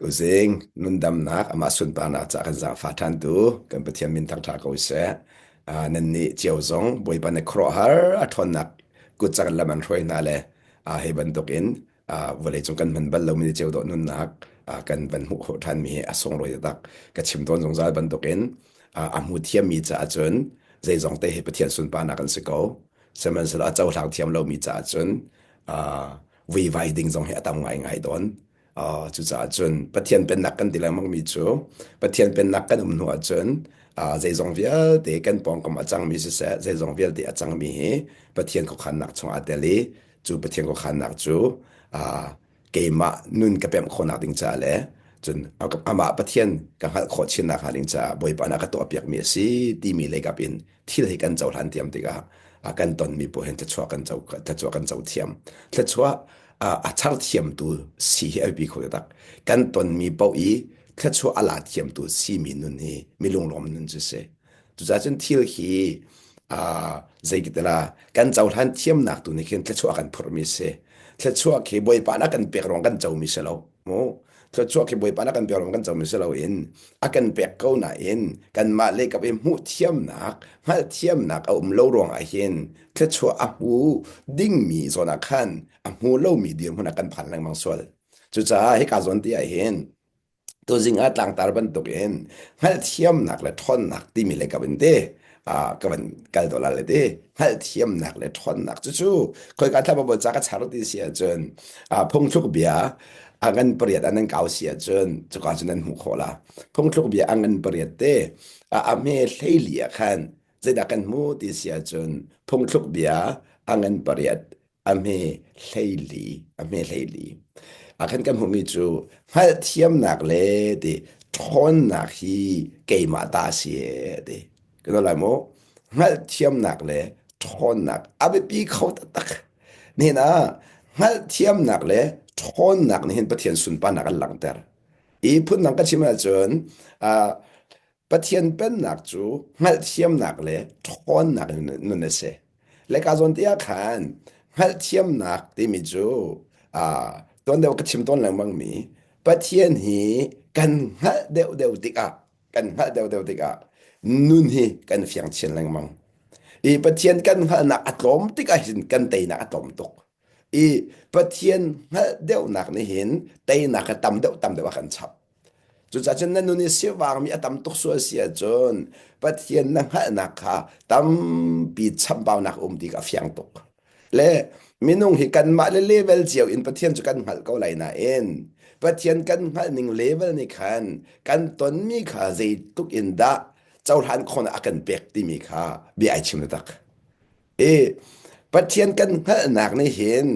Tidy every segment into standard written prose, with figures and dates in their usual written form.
Tuzing nundamnak amah sunparnak ca kan zaangfah ṭhantu kan Pathian min thangṭha ko seh. Uh, nannih cio zong Bawipa na khuaruahhar a ṭhawnnak kut cak lam an hruai hna le uh, hi bantukin uh, vawleicung kan hman bal lomi ceu dawh nunnak uh, kan van hmuh khawh ṭhanmi hi a sunglawi taktak. Ka chim tawn zungzal bantukin uh, a hmu thiammi caah cun zeizong te hi Pathian sunparnak an si ko. Sihmanhsehlaw a cohlang thiam lomi caah cun uh, vuivai ding zong hi a tam ngaingai tawn. Uh, cucaah cun Pathian pennak kan ti lengmangmi cu Pathian pennak kan um hnu ahcun uh, zeizong vialte kan pawngkam a cangmi siseh zeizong vialte a cangmi hi Pathian khuakhannak chungah aa tel i cu Pathian khuakhannak cu uh, keimah nun ka pemh khawhnak ding caah le cun amah Pathian ka hngalh khawh chinnak hnga ding caah Bawipa nih a ka tuahpiakmi a si timi leikap in thil hi kan cohlan thiam tikah kan tonmi paoh hin thluachuah kan co thluachuah kan co thiam thluachuah a char thiamtu si hi a biapi kho taktak kan tonmi paoh i thluachuah a la thiamtu simi nun hi mi lunglawm nun cu si cucaah cun thil hi zeikitala kan cohlan thiamnak tu nih khin thluachuah kan phurhmi si thluachuah khi bawipa na kan pek ruang kan comi si lo mu thluachuah khi Bawipa na kan pek ruang kan comi si loin a kan pek ko nain kanmah le kap i hmuh thiamnak hngalh thiamnak a um lo ruangah hin thluachuah a hmu dingmi zawn ah khan a hmu lomi dirhmun ah kan phan lengmang sual cucaah hika zawn ti ah hin tuzing ah tlangtar bantukin hngalhthiamnak le ṭhawnnak timi le ka van ti ka van kal dawh la le ti hngalhthiamnak le ṭhawnnak cucu khoika thla baibal ca ka char ti si ahcun phungthluk bia a ngan pariat an nan kau si ahcun cuka cu nan hmuh khawh la phungthluk bia a ngan pariat te a hme hleili ah khan zeidah kan hmu ti si ahcun phungthluk bia a ngan pariat a hme hleili a hme hleili a khan kan hmuhmi cu hngalhthiamnak le ti ṭhawnnak hi keimah ta a si e ti kan lai mu hngalhthiamnak le ṭhawnnak a biapi kho taktak nihin ah hngalhthiamnak le ṭhawnnak nih hin Pathian sunparnak an langhter i phundang ka chim ahcun Pathian pennak cu hngalhthiamnak le ṭhawnnak in nun a si. Le ka zawn te ah khan hngalhthiamnak timi cu uh, tuan deuh ka chim tawn lengmangmi Pathian hi kan hngalh deuhdeuh tikah kan hngalh deuhdeuh tikah nun hi kan fiang chin lengmang. I Pathian kan hngalhnak a tlawm tikah hin kan teinak a tlawm tuk. I Pathian hngalh deuhnak nih hin teinak a tam deuh tam deuh a kan chap. Cucaah cun na nun i sivangmi a tam tuk sual si ahcun Pathian na hngalhnak kha tampi chambaunak a um ti kha a fiang tuk. Le minung hi kanmah le level cio in Pathian cu kan hngalh ko lai nain Pathian kan hngalh ning level nih khan kan tonmi kha zeitluk in dah cohlan khawhnak a kan pek timi kha bia ai chim tak. I Pathian kan hngalhnak nih hin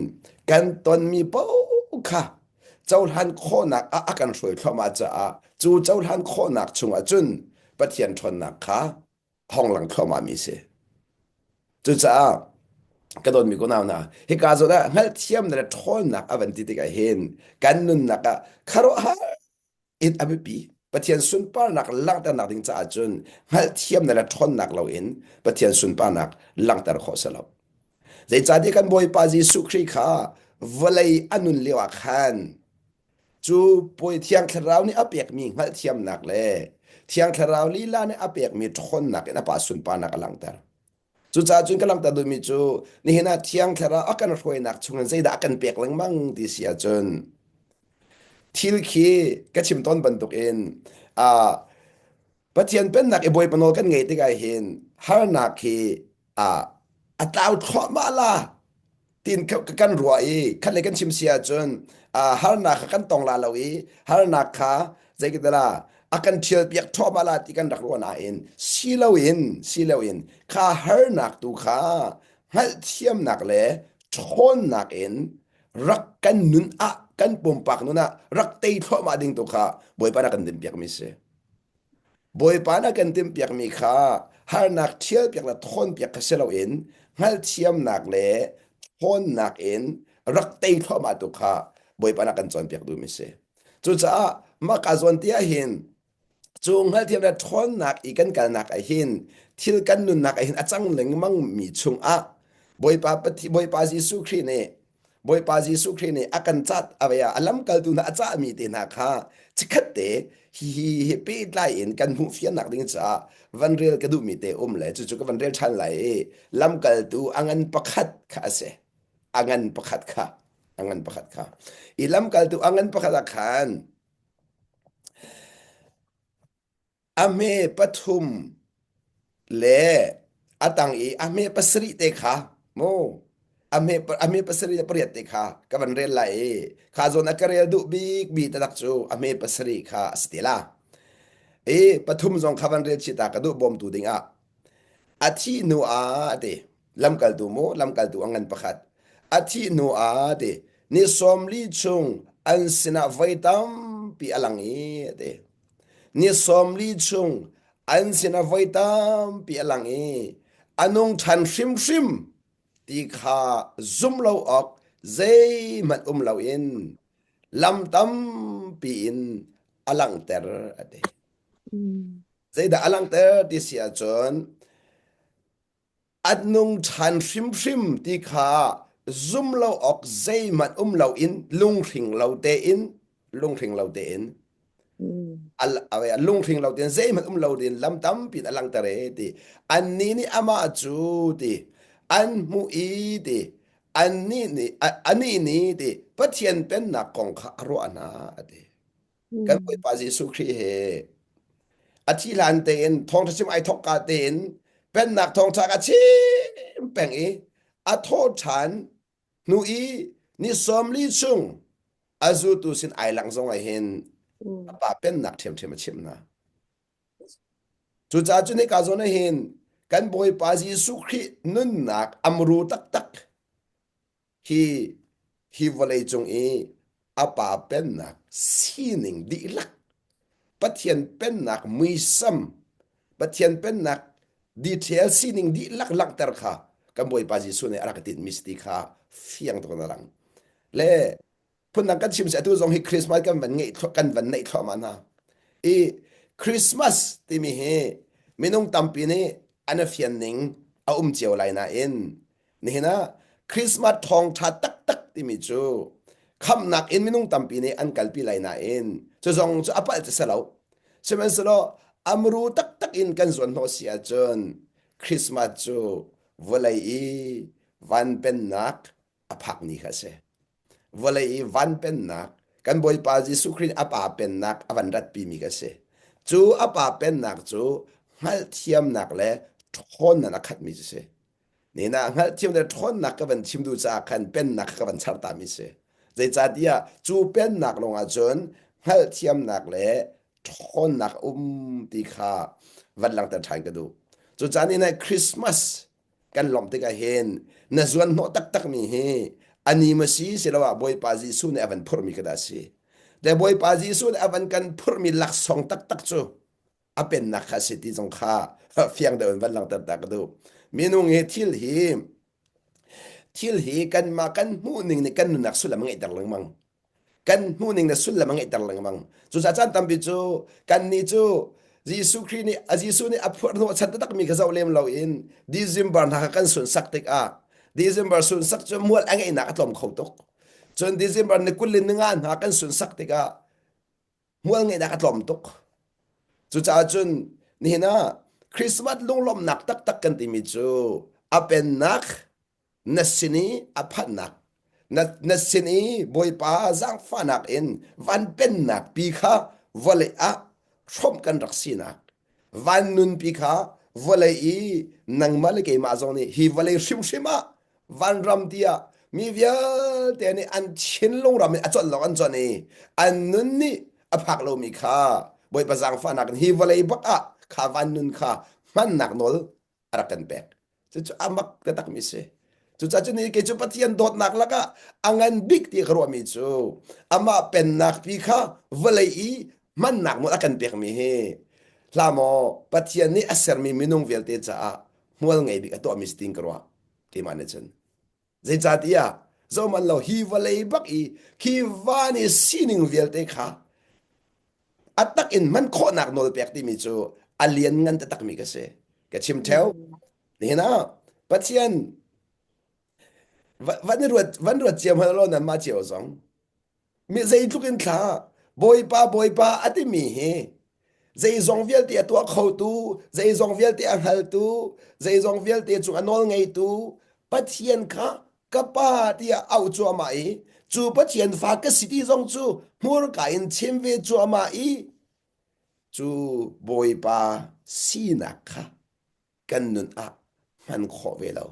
kan tonmi paoh kha cohlan khawhnak ah a kan hruai thluahmah caah cu cohlan khawhnak chungah cun Pathian ṭhawnnak kha hong lang thluahmahmi si. Cucaah ka dawtmi kunau hna, hika zawn ah hngalhthiamnak le ṭhawnnak a van ti tikah hin kan nunnak ah khuaruahhar in a biapi. Pathian sunparnak langhternak ding caah cun hngalhthiamnak le ṭhawnnak loin Pathian sunparnak langhter khawh si lo. Zeicahtiah kan Bawipa Jesuh Khrih kha vawlei a nun lio ah khan cu puai Thiang Thlarau nih a pekmi hngalhthiamnak le Thiang Thlarau lila nih a pekmi ṭhawnnak in a Pa sunparnak a langhter. Cucaah cun ka langhter duhmi cu nihin ah Thiang Thlarau a kan hruainak chungin zeidah a kan pek lengmang ti si ahcun thil khi ka chim tawn bantukin uh, Pathian pennak i Bawipa nawl kan ngeih tikah hin harnak hi a a tlau thluahmah la tin kan ruah i khat le kan chim si ahcun harnak kha kan tong la lo i harnak kha zeikitala a kan thial piak thluahmah la ti kan rak ruah nain si loin si loin kha harnak tu kha hngalhthiamnak le ṭhawnnak in rak kan nun ah kan pumpak nun ah rak tei thluahmah ding tu kha Bawipa na kan timhpiakmi si. Bawipa na kan timhpiakmi kha harnak ṭhialpiak le thawnpiak kha si loin hngalhthiamnak le ṭhawnnak in rak tei thluahmah tu kha Bawipa na kan cawnpiak duhmi si. Cucaah mah kaa zawn ti ahhin cu hngalhthiam le ṭhawnnak i kan kalnak ahhin thil kan nunnak ahhin a cang lengmangmi chungah Bawipa Bawipa Jesuh Khrih nih. Bawipa Jesuh Khrih nih a kan cat a vei ah a lamkaltu hna a cahmi te hna kha chikkhat te hi hi hi pehtlai in kan hmuh fiannak ding caah van rel ka duhmi te um le cucu ka van rel ṭhan lai i lamkaltu a ngan pakhat kha a si. A ngan pakhat kha. A ngan pakhat kha. I lamkaltu a ngan pakhat ah khan A hme pathum le a tang i a hme pasarih te kha mu a hme a hme pasarih le pariat te kha ka van rel lai i kha zawn a ka rel duh bik mi taktak cu a hme pasarih kha a si te la. I pathum zong kha van rel chih ta ka duh bawmtu ding ah. A thih hnu ah a ti lamkaltu mu lamkaltu a ngan pakhat a thih hnu ah ti ni 40 chung an sinah voi tampi a lang i a ti. Ni 40 chung an sinah voi tampi a lang i a nung ṭhan hrimhrim ti kha zum lo awk zeihmanh um loin lam tampi in a langhter a ti. Zeidah a langhter ti si ahcun An nung ṭhan hrimhrim ti kha zum lo awk zeihmanh um loin lunghring lo tein lunghring lo tein lunghring lo tein zeihmanh um lo tein lam tampi in a langhter e ti annih nih amah cu ti an hmuh i ti annih nih anih nih ti Pathian pennak kong kha a ruah hna a ti. Kan Bawipa Jesuh Khrih he a thi hlan tein thawngṭha chim ai thawk ka tein pennak thawngṭha ka chim peng i a thawh ṭhan hnu i ni 40 chung a zultu sin ai lang zong ah hin a pa pennak ṭhiamṭhiam a chimh hna. Cucaah cun hika zawn ah hin kan Bawipa Jesuh Khrih nunnak amru taktak Hi hi vawleicung i a Pa Pennak sining dihlak, Pathian Pennak muisam, Pathian Pennak detail sining dihlak langhter kha kan Bawipa Jesuh nih a rak i tinhmi si ti kha fiang tuk in a lang. Le phundang kan chim si atu zong hi Christmas kan van ngeih kan van neih thluahmah hna. I Christmas timi hi minung tampi nih an i fian ning a um cio lai nain Nihin ah Christmas thawngṭha taktak timi cu khamhnak in minung tampi nih an kalpi lai nain cu zong cu a palh cu si lo. Sihmanhsehlaw amru taktak in kan zuan hnawh si ahcun Christmas cu vawlei i van pennak a phak ni kha a si. Vawlei i van pennak kan Bawipa Jesuh Khrih a pa pennak a van ratpimi kha a si. Cu a pa pennak cu hngalhthiamnak le ṭhawnnak a khatmi cu a si. Nina hngalhthiam le ṭhawnnak ka van chim duh caah khan pennak ka van char tami si. Zeicahtiah cu pennak lawngah cun hngalhthiamnak le ṭhawnnak a um ti kha van langhter ṭhan ka duh. Cucaah ni Christmas kan lawmh tikah hin na zuan hnawh taktakmi hi ani ma si siloah Bawipa Jesuh nih a van phurhmi ka dah si. Le Bawipa Jesuh nih a van kan phurhmi laksawng taktak cu a pennak kha a si ti zong kha fiang deuh in van langhter ta ka duh. Minung hi thil hi thil hi kanmah kan hmuh ning nih kan nunnak sullam a ngeihter lengmang. Kan hmuh ning le sullam a ngeihter lengmang. Cucaah caan tampi cu kannih cu Jesuh Khrih nih a Jesuh nih a phuah hnawhchan taktakmi kha zoh lem loin December hna kha kan sunsak tikah December sunsak cu mual a ngeihnak a tlawm kho tuk. Cun December ni 20 le ni nga hna kan sunsak tikah hmual ngeihnak a tlawm tuk. Cucaah cun nihin ah Christmas lunglawmhnak taktak kan timi cu a pennak na sin i a phanhnak na, na sin i Bawipa zaangfahnak in van pennak pi kha vawlei ah hrawmh kan rak sinak van nunpi kha vawlei i nangmah le keimah zong nih hi vawlei hrimhrim ah vanram tiah mi vialte nih an thinlung ram in a chawnh lawng an chawnh i an nun nih a phak lomi kha Bawipa zaangfahnak in hi vawlei bak ah kha van nun kha hmannak nawl a rak kan pek. Cucu a mak taktakmi si. Cucaah cun kei cu Pathian dawtnak lakah a ngan bik ti ka ruahmi cu amah pennak pi kha vawlei i hmannak nawl a kan pekmi hi hlah maw Pathian nih a sermi minung vialte caah hmual ngei bik a tuahmi si tiin ka ruah keimah nih cun. Zeicahtiah zohmanh lo hi vawlei bak i khi van i sining vialte kha a tak in hman khawhnak nawl pek timi cu a lian ngan taktakmi ka si. Ka chim theo. Nihin ah Pathian. Van ruat van ruat cio hmanh law nan mah cio zong. Mi zeitluk in thla Bawipa Bawipa a timi hi zeizong vialte a tuah khotu, zeizong vialte a hngaltu, zeizong vialte cung a nawl ngeitu Pathian kha ka pa tiah auh cuahmah i cu Pathian fa ka si ti zong cu hmurka in chim ve cuahmah i cu Bawipa sinak kha kan nun ah hman khawh ve lo.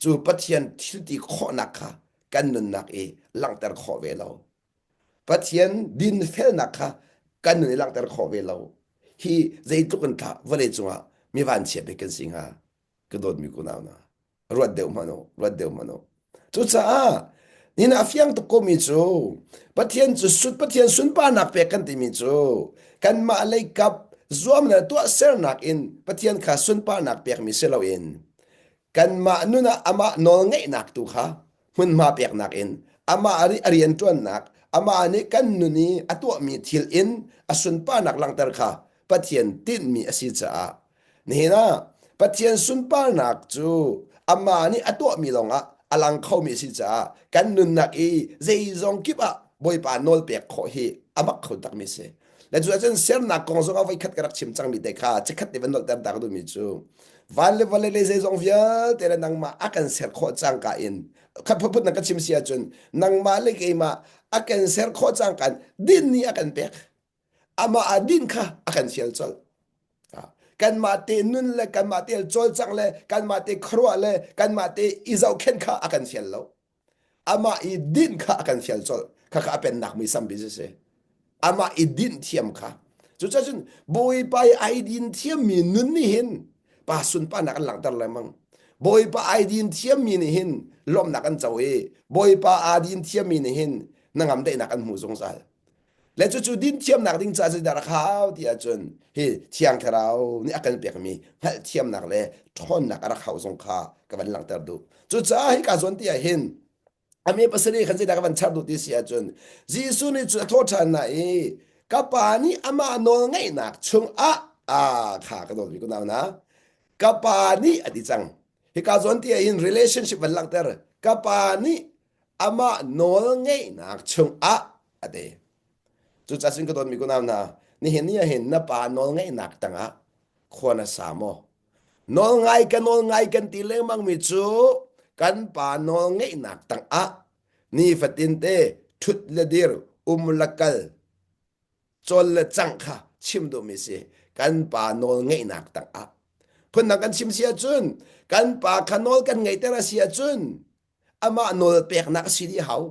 Cu Pathian thilti khawhnak kha kan nunnak i langhter khawh ve lo. Pathian dinfelnak kha kan nun i langhter khawh ve lo. Hi zeitluk in thlah vawlei cungah mi vanchia bik kan si hnga. Ka dawtmi kunau hna. Ruat deuh hmanh u, ruat deuh hmanh u. Cucaah nihin ah a fiang tuk komi cu Pathian cu sut Pathian sunparnak pek kan timi cu kanmah lei kap zuam le tuahsernak in Pathian kha sunparnak pekmi si loin kanmah nun ah amah nawlngeihnak tu kha hmunhma peknak in amah nih a rianṭuannak amah nih kan nun i a tuahmi thil in a sunparnak langhter kha Pathian tinhmi a si caah Nihin ah Pathian sunparnak cu amah nih a tuahmi lawngah a lang khomi a si caah kan nunnak i zeizong kip ah Bawipa nawl pek khawh hi a mak kho takmi a si. Le cu ahcun sernak kong zong ah voikhat ka rak chim cangmi te kha chikkhat te van nolhter ta ka duhmi cu van le vawlei le zeizong vialte le nangmah a kan ser khawh cangka in khat phutphut na ka chim si ahcun nangmah le keimah a kan ser khawh cangka in din nih a kan pek. Amah ah din kha a kan fial colh. Kanmah te nun le kanmah te cawlcangh le kanmah te khuaruah le kanmah te i zohkhenh kha a kan fial lo. Amah i dinh kha a kan fial colh. Khakha a pennak muisam bi si. Amah i dinh thiam kha. Cucaah cun Bawipa i ai din thiammi nun nih hin pa sunparnak an langhter lengmang. Bawipa ai din thiammi nih hin lawmhnak an co i Bawipa aa din thiammi nih hin hnangam daihnak an hmu zungzal. Le cucu din thiamnak ding caah zeidah rak hau ti ahcun hi Thiang Thlarau nih a kan pekmi hngalhthiamnak le ṭhawnnak a rak hau zong kha ka van langhter duh. Cucaah hika zawn ti ah hin a mi pasarih khan zeidah ka van char duh ti si ahcun Jesuh nih cun a thawh ṭhan hna i ka pa nih amah nawl ngeihnak chungah a kha ka dawtmi kunau hna ka pa nih a ti cang. Hika zawn ti ah hin relationship van langhter ka pa nih amah nawl ngeihnak chungah a ti. Cucaah cun ka dawtmi kunau hna, nihin ni ah hin na pa nawl ngeihnak tangah khua na sa maw? Nawl ngai ka nawl ngai kan ti lengmangmi cu kan pa nawl ngeihnak tangah nifatin te ṭhut le dir, um le kal, cawl le cangh kha chim duhmi si. Kan pa nawl ngeihnak tangah. Phundang kan chim si ahcun kan pa kha nawl kan ngeihter a si ahcun amah nawl peknak a si dih hau.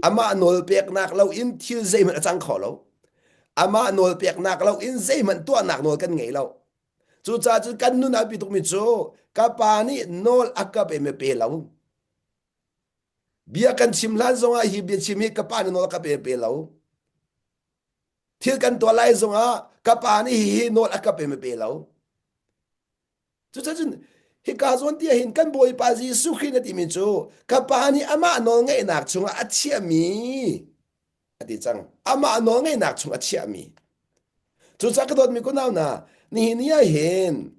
Amah nawl peknak loin thil zeihmanh a cang kho lo. Amah nawl peknak loin zeihmanh tuahnak nawl kan ngei lo. Cucaah cun kan nun ah bi tukmi cu ka pa nih nawl a ka pe me pe lo. Bia kan chim hlan zongah hi bia chim hi ka pa nih nawl a ka pe pe lo. Thil kan tuah lai zongah ka pa nih hihi nawl a ka pe me pe lo. Cucun hika zawn ti hin kan Bawipa Jesuh Khrih na timi cu ka pa nih amah nawlngeihnak chungah a chiahmi a ti cang. Amah nawlngeihnak chung a chiahmi. Cucaah ka dawtmi kunau hna, nihin ni ah hin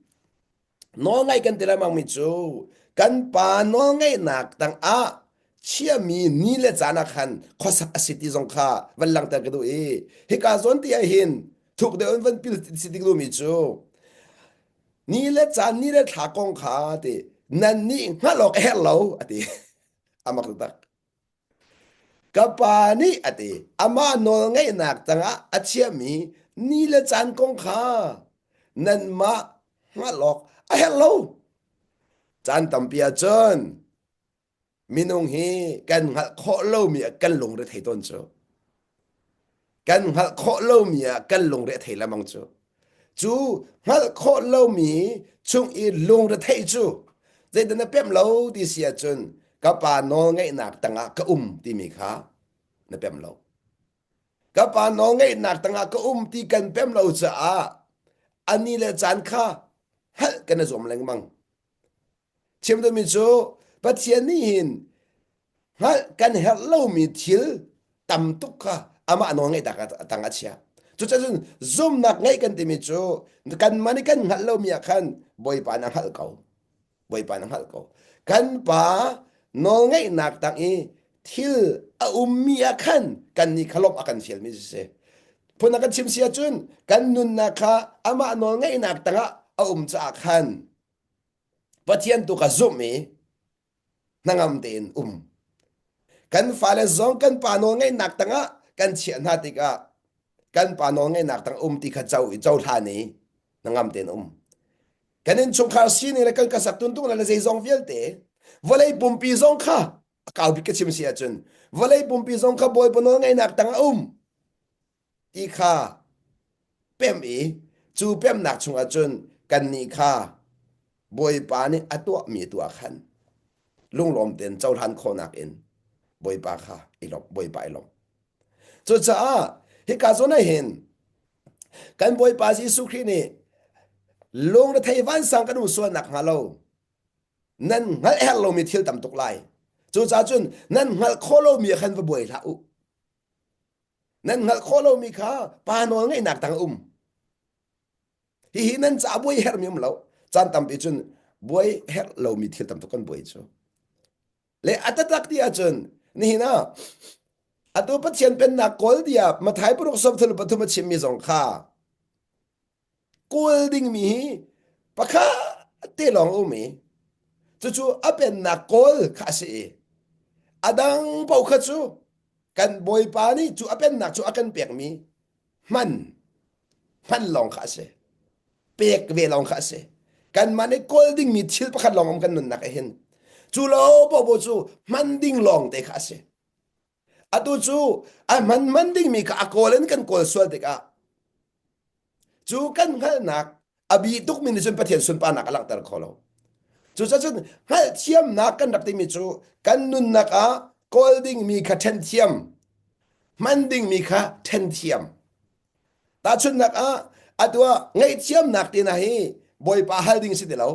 nawlngaih kan ti lengmangmi cu kan pa nawlngeihnak tangah chiahmi ni le caan ah khan khuasak a si ti zong kha van langhter ka duh i hika zawn ti ah hin thuk deuh in van pil si ti duhmi cu Ni le caan ni le thla kong kha ti nan nih hngalh awk a herh lo a ti. A mak taktak. Ka pa nih a ti amah nawl ngeihnak tangah a chiahmi ni le caan kong kha nanmah hngalh awk a herh lo. Caan tampi ahcun Minung hi kan hngalh khawh lomi ah kan lungre thei tawn cu. Kan hngalh khawh lomi ah kan lungre a thei lengmang cu. Cu hngalh khawh lomi chung i lungre theih cu zeidah na pemh lo ti si ahcun ka pa nawl ngeihnak tangah ka um timi kha na pemh lo. Ka pa nawl ngeihnak tangah ka um ti kan pemh lo caah a ni le caan kha hngalh kan i zuam lengmang. Chim duhmi cu Pathian nih hin hngalh kan herh lomi thil tam tuk kha amah nawl ngeih tang a chia. Cucun zumnak ngeih kan timi cu kanmah nih kan hngalh lomi ah khan Bawipa nih a hngalh ko. Bawipa nih a hngalh ko. Kan pa nawlngeihnak tang i thil a ummi ah khan kan nih kha lawmh a kan fialmi si. Phun a kan chim si ahcun kan nunnak kha amah nawlngeihnak tangah a um caah khan Pathian tu kha zumh i hnangam tein um. Kan fale zong kan pa nawlngeihnak tangah kan chiah hna tikah kan pa nawlngeihnak tang um ti kha co i cohlan i hnangam tein um. Kan innchungkhar sining le kan kasak tuntung le zeizong vialte vawlei pumpi zong kha a kau bik ka chim si ahcun vawlei pumpi zong kha Bawipa nawlngeihnak tang a um ti kha pem i cu pemnak chungah cun kannih kha Bawipa nih a tuahmi tuah khan lunglawm tein cohlan khawhnak in Bawipa kha i lawmh Bawipa i lawmh. Cucaah hika zawn ah hin kan Bawipa Jesuh Khrih nih lungrethei vansang kan um sual nak hnga lo nan hngalh herh lomi thil tam tuk lai. Cucaah cun nan hngalh khawh lomi ah khan va buai hlah u. Nan hngalh khawh lomi kha pa nawl ngeihnak tang a um. Hihi nan ca buai herhmi um lo. Caan tampi cun buai herh lomi thil tam tuk kan buai cu. Le a taktak ti ahcun nihin ah atu Pathian pennak kawl tiah Mathai paruk 33 a chimmi zong kha kawl dingmi hi pakhat te lawng a um i cucu a pennak kawl kha a si i a dang paoh kha cu kan Bawipa nih cu a pennak cu a kan pekmi hman hman lawng kha a si pek ve lawng kha a si kanmah nih kawl dingmi thil pakhat lawng um kan nunnak ah hin cu lo popo cu hman ding lawng te kha a si atu cu a hman hman dingmi kha a kawl in kan kawl sual tikah Cu kan hngalhnak a bi tukmi nih cun Pathian sunparnak a langhter kho lo. Cucaah cun hngalhthiamnak kan rak timi cu kan nunnak ah kawl dingmi kha ṭhen thiam, hman dingmi kha ṭhen thiam. Tahchunhnak ah atu ah ngaihthiamnak ti hna hi Bawipa hal ding si ti lo.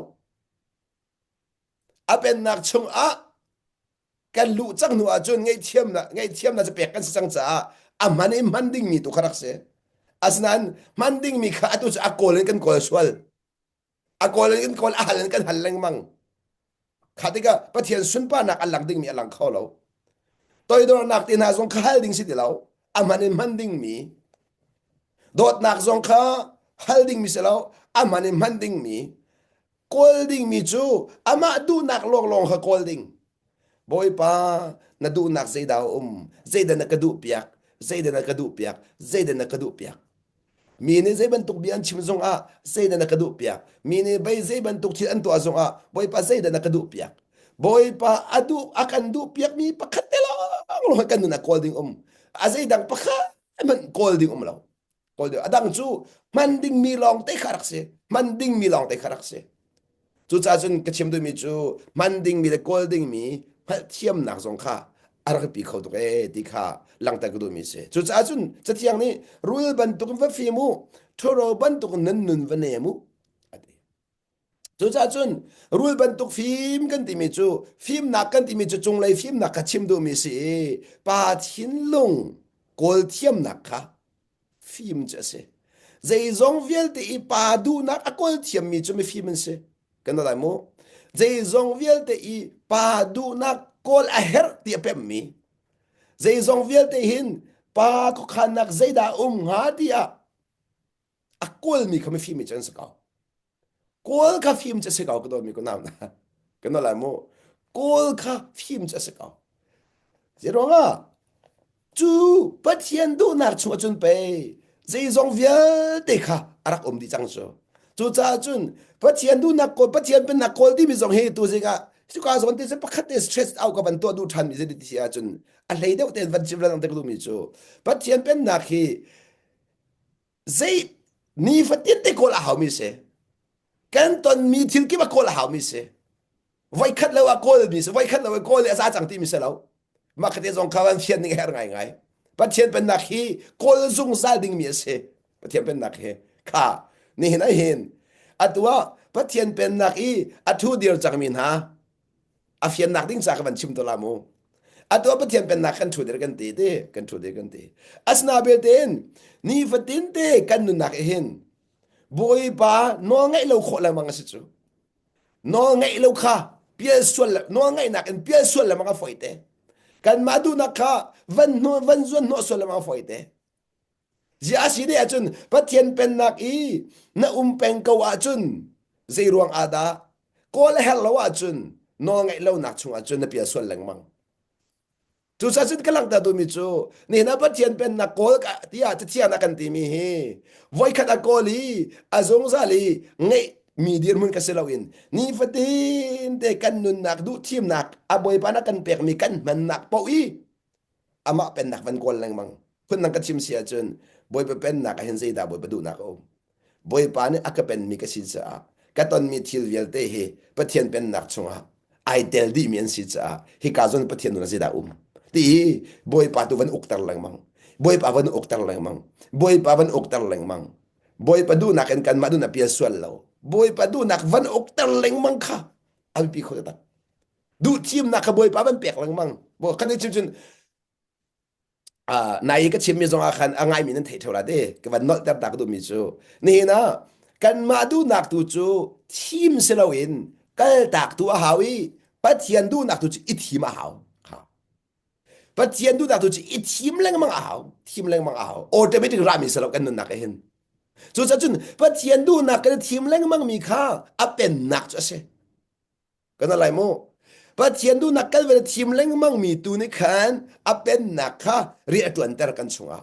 A pennak chungah kan luh cang hnu ahcun ngaihthiamnak ngaihthiamnak cu pek kan si cang caah a hman i hman dingmi tu kha rak si. Asinain hman dingmi kha atu cu a kawl in kan kawl sual. A kawl in kan kawl, a hal in kan hal lengmang. Kha tikah Pathian sunparnak a lang dingmi a lang kho lo. Toidornak te hna zong kha hal ding si ti lo. A hman in hman dingmi. Dawtnak zong kha hal dingmi si lo. A hman in hman dingmi. Kawl dingmi cu amah duhnak lawnglawng kha kawl ding. Bawipa, na duhnak zeidah a um? Zeidah na ka duhpiak? Zeidah na ka duhpiak? Zeidah na ka duhpiak? Mi nih zei bantuk bia an chim zongah zeidah na ka duhpiak? Mi nih bei zei bantuk thil an tuah zongah Bawipa zeidah na ka duhpiak? Bawipa a duh a kan duhpiakmi pakhat te lawng lawng kan nun ah kawl ding um. A zeidang pakhat hmanh kawl ding um lo. Kawl ding. A dang cu hman dingmi lawng te kha rak si. Hman dingmi lawng te kha rak si. Cucaah cun ka chim duhmi cu hman dingmi le kawl dingmi hngalhthiamnak zong kha a rak pi kho tuk ee ti kha langhter ka duhmi si. Cucaah cun Cathiang nih rul bantuk in va fim u, ṭhuro bantuk in nan nun va nem u a ti. Cucaah cun rul bantuk fim kan timi cu fimnak kan timi cu cunglei fimnak kha chim duhmi si i pa thinlung kawl thiamnak kha fim cu a si. Zeizong vialte i pa duhnak a kawl thiammi cu mifim an si. Kan lai mu. Zeizong vialte i pa duhnak kawl a herh ti a pemmi. Zeizong vialte hin pa khuakhannak zeidah um hnga tiah a kawlmi kha mifim cu an si ko. Kawl kha fim cu a si ko ka dawtmi ka nau hna. Kan lai mu. Kawl kha fim cu a si ko. Zeiruangah cu Pathian duhnak chung ahcun pei zeizong vialte kha a rak um dih cang cu. Cucaah cun Pathian duhnak kawl Pathian pennak kawl timi zong hi tu zingah cuka zawn te cu pakhat te stress out ka van tuah duh ṭhan mi zei ti ahcun a hlei deuh tein van chim lang te ka duhmi cu Pathian pennak hi zei nifatin te kawl a haumi si kan tonmi thil kip a kawl a haumi si voikhat lo ah kawl mi si voikhat lo ah kawl i a za cang timi si lo mah khate zong kha van fian ning a herh ngaingai Pathian pennak hi kawl zungzal dingmi a si Pathian pennak hi kha nihin ah hin atu ah Pathian pennak i a thu dir cangmi hna a fiannak ding ca ka van chim to la mu atu pathian pennak kan thu dir kan ti ti kan thu dir kan ti asina belte in nifatin te kan nunnak i hin bawipa nawl ngaih lo khawh lengmang a si cu nawl ngaih lo kha. Pial sual le nawlngaihnak in pial sual lengmang a fawi te. Kanmah duhnak kha van hnu van zuan hnawh sual lengmang a fawi te. Ziah a si ne ahcun Pathian pennak i na um peng ko ahcun zei ruang ah dah kawl a herh lo ahcun nawlngaih lonak chungah cun na pial sual lengmang. Cucaah cun ka langhter duhmi cu nihin ah Pathian pennak kawl tiah cathiang ah kan timi hi voikhat a kawl i a zungzal i ngeihmi dirhmun ka si loin nifatin te kan nunnak duhthimnak a Bawipa na kan pekmi kan hmannak paoh i amah pennak van kawl lengmang phundang ka chim si ahcun Bawipa pennak ah hin zeidah Bawipa duhnak a um Bawipa nih a ka penmi ka si caah ka tonmi thil vialte hi Pathian pennak chungah ai tel dihmi an si caah hika zawn Pathian nun ah zeidah um ti hi Bawipa tu van ukter lengmang Bawipa van ukter lengmang Bawipa van ukter lengmang Bawipa duhnak in kanmah duhnak pial sual lo Bawipa duhnak van ukter lengmang kha a biapi kho taktak duh thimnak kha Bawipa van pek lengmang bo kan i chim cun nai ka chimmi zong ah khan a ngaimi nan theih theo la te ka van nolh ter ta ka duhmi cu nihin ah kanmah duhnak tu cu thim si loin kaltak tu a hau i Pathian duhnak tu cu i thim a hau Pathian duhnak tu cu i thim lengmang a hau thim lengmang a hau automatic rami si lo kan nunnak ah hin cucaah cun Pathian duhnak kan i thim lengmang mi kha a pennak cu a si Kan lai mu. Pathian duhnak kal ve thim lengmang mi tu nih khan a pennak kha rian a ṭuanter kan chungah.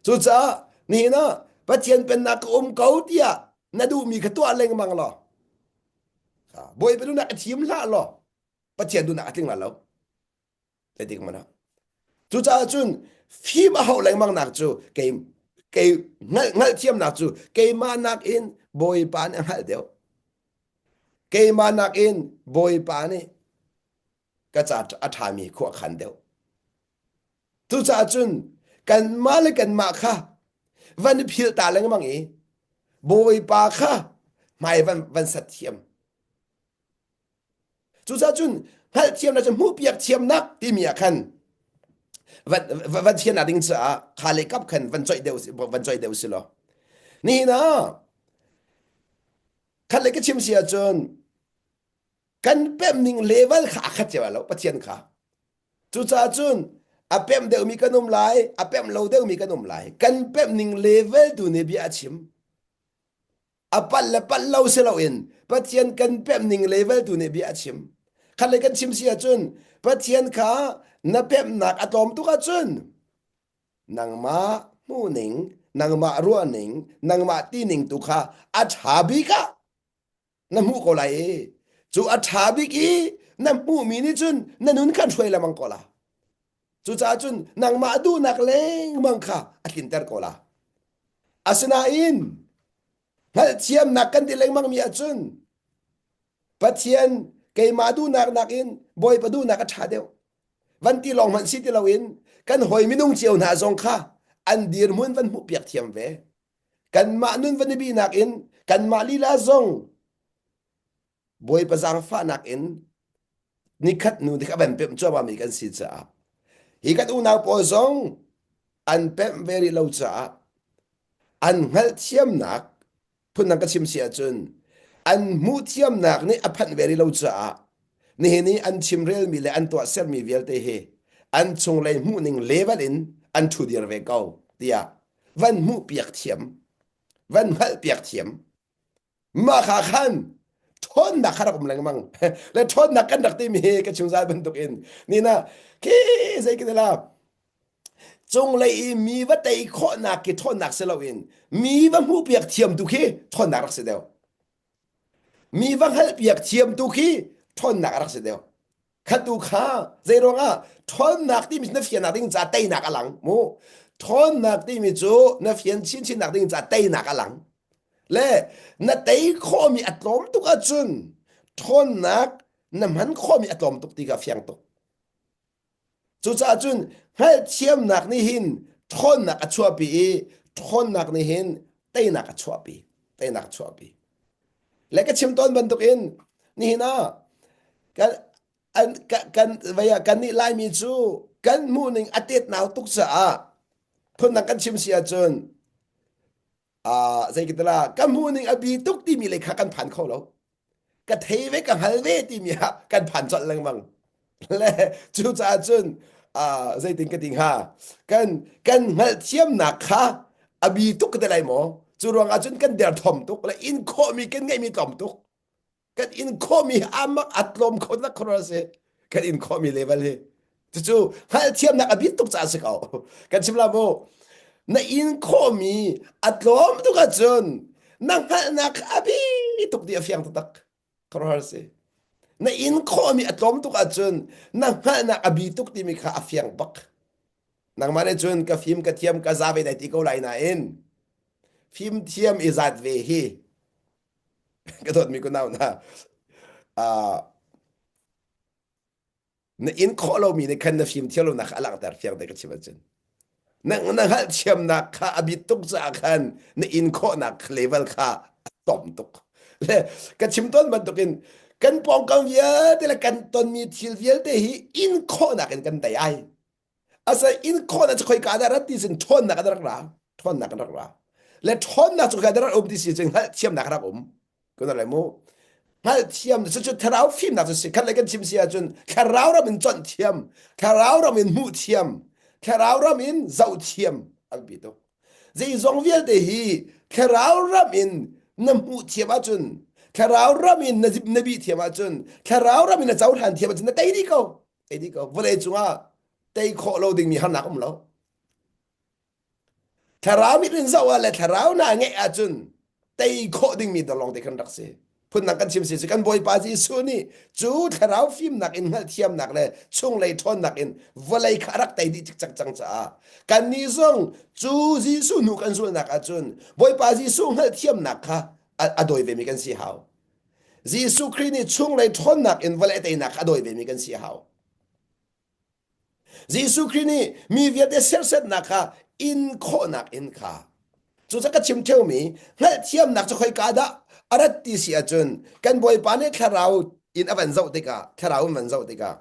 Cucaah nihin ah Pathian pennak ka um ko tiah na duhmi kha tuah lengmang law Bawipa duhnak a thim hlah law Pathian duhnak a tling lai lo. Zeitik hmanh ah. Cucaah cun fim a hauh lengmang nak cu kei kei hngalh hngalhthiamnak cu keimah nakin Bawipa nih a hngalh deuh. Keimah nakin Bawipa nih ka ca a ṭhami khua a khan deuh. Cucaah cun kanmah le kanmah kha van i philh ta lengmang i Bawipa kha hmai van van sat thiam. Cucaah cun hngalhthiamnak cu hmuhpiak thiamnak timi ah khan van van thiannak ding caah kha le kap khan van coih deuh van coih deuh si law nihin ah khat le ka chim si ahcun kan pemh ning level kha a khat cio lo Pathian kha cucaah cun a pemh deuhmi kan um lai a pemh lo deuhmi kan um lai kan pemh ning level tu nih bia a chim A palh le palh lo si loin Pathian kan pemh ning level tu nih bia a chim. Khat le kan chim si ahcun Pathian kha na pemhnak a tlawm tuk ahcun nangmah hmuhning, nangmah ruahning, nangmah tining tu kha a ṭha bik ah na hmuh ko lai i cu a ṭha bik i na hmuhmi nih cun na nun khan hruai lengmang ko la. Cucaah cun nangmah duhnak lengmang kha a tlinter ko la. Asinain hngalhthiamnak kan ti lengmangmi ahcun Pathian keimah duhnak nakin Bawipa duhnak a ṭha deuh. Van ti lawng hmanh si ti loin kan hawi minung cio hna zong kha an dirhmun van hmuhpiak thiam ve. Kanmah nun van i bihnak in kanmah lila zong Bawipa zaangfahnak in nikhat hnu nikhat van pemh cuahmahmi kan si caah hi kan unau pawl zong an pemh ve rih lo caah an hngalhthiamnak phundang ka chim si ahcun an hmuhthiamnak nih a phanh ve rih lo caah nihin i an chimrelmi le an tuahsermi vialte hi an chunglei hmuhning level in an ṭhudir ve ko tiah van hmuhpiak thiam van hngalhpiak thiam Mah kha khan ṭhawnnak kha rak um lengmang. Le ṭhawnnak kan rak timi hi ka chungzal bantukin nina khi zei ka la cunglei i mi va tei khawhnak khi ṭhawnnak si loin mi va hmuhpiak thiam tu khi ṭhawnnak rak si deuh. Mi va hngalhpiak thiam tu khi ṭhawnnak a rak si deuh. Khatu kha zei ruangah ṭhawnnak timi na fiannak ding ca teinak a lang mu. Ṭhawnnak timi cu na fian chinchin nak ding ca teinak a lang. Le na tei khawhmi a tlawm tuk ahcun ṭhawnnak na hman khawhmi a tlawm tuk ti kha fiang tuk. Cucaah cun hngalhthiamnak nih hin ṭhawnnak a chuahpi i ṭhawnnak nih hin teinak a chuahpi. Teinak a chuahpi. Le ka chim tawn bantukin nihin ah kan an kan vei ah kan nih Laimi cu kan hmuhning a tetnau tuk caah phundang kan chim si ahcun ah zei ka tila ka hmuhning a bi tuk timi lei kha kan phan kho lo. Ka thei ve ka hngal ve timi ah kan phan colh lengmang. Le cucaah cun uh, zeitin ka ti hnga kan kan hngalhthiamnak kha a bi tuk ka ti lai maw? Cu ruangah cun kan derthawm tuk le in khawhmi kan ngeihmi tlawm tuk. Kan in khawhmi amak a tlawm kho tak khor a si. Kan in khawhmi level hi. Cucu hngalhthiamnak a bit tuk caah a si ko. Kan chim la mu. Na in khawhmi a tlawm tuk ahcun na hngalhnak a bi tuk ti a fiang taktak. Khuaruahhar si. Na in khawhmi a tlawm tuk ahcun na hngalhnak a bi tuk timi kha a fiang bak. Nangmah nih cun ka fim ka thiam ka za ve dai ti ko lai nain fim thiam i zat ve hi ka dawtmi kunau hna uh, na in khawh lomi nih khan na fim thiam lonak kha a langhter fiang te ka chim ahcun na na hngalhthiamnak kha a bit tuk caah khan na in khawhnak level kha a tom tuk le ka chim tawn bantukin kan pawngkam vialte le kan tonmi thil vialte hi in khawhnak in kan tei ai Asa in khawhnak cu khoika dah rat ti sin ṭhawnnak an rak ra ṭhawnnak an rak ra le ṭhawnnak cu khoika dah rak um ti si cun hngalhthiamnak rak um kun lai mu hngalhthiam cu cu thlarau fimnak cu si khat le kan chim si ahcun thlarau ram in conh thiam thlarau ram in hmuh thiam thlarau ram in zoh thiam an pi tuk zeizong vialte hi thlarau ram in na hmuh thiam ahcun thlarau ram in na na bih thiam ahcun thlarau ram in na cohlan thiam ahcun na tei dih ko tei dih ko vawlei cungah tei khawh lo dingmi harnak um lo thlarau mit in zoh ah le thlarau na ngeih ahcun tei khawh dingmi lawng te kan rak si phundang kan chim si cu kan bawipa Jesuh nih cu thlarau fimnak in hngalhthiamnak le chunglei ṭhawnnak in vawlei kha a rak tei dih cikcek cang caah kannih zong cu Jesuh hnu kan zulnak ahcun bawipa Jesuh hngalhthiamnak kha a dawi vemi kan si hau Jesuh Khrih nih chunglei ṭhawnnak in vawlei teinak a dawi vemi kan si hau. Jesuh Khrih nih mi vialte sersetnak kha in khawhnak in kha cucaah ka chim ṭheumi hngalhthiamnak cu khoika dah a rat ti si ahcun kan Bawipa nih thlarau in a van zoh tikah thlarau in van zoh tikah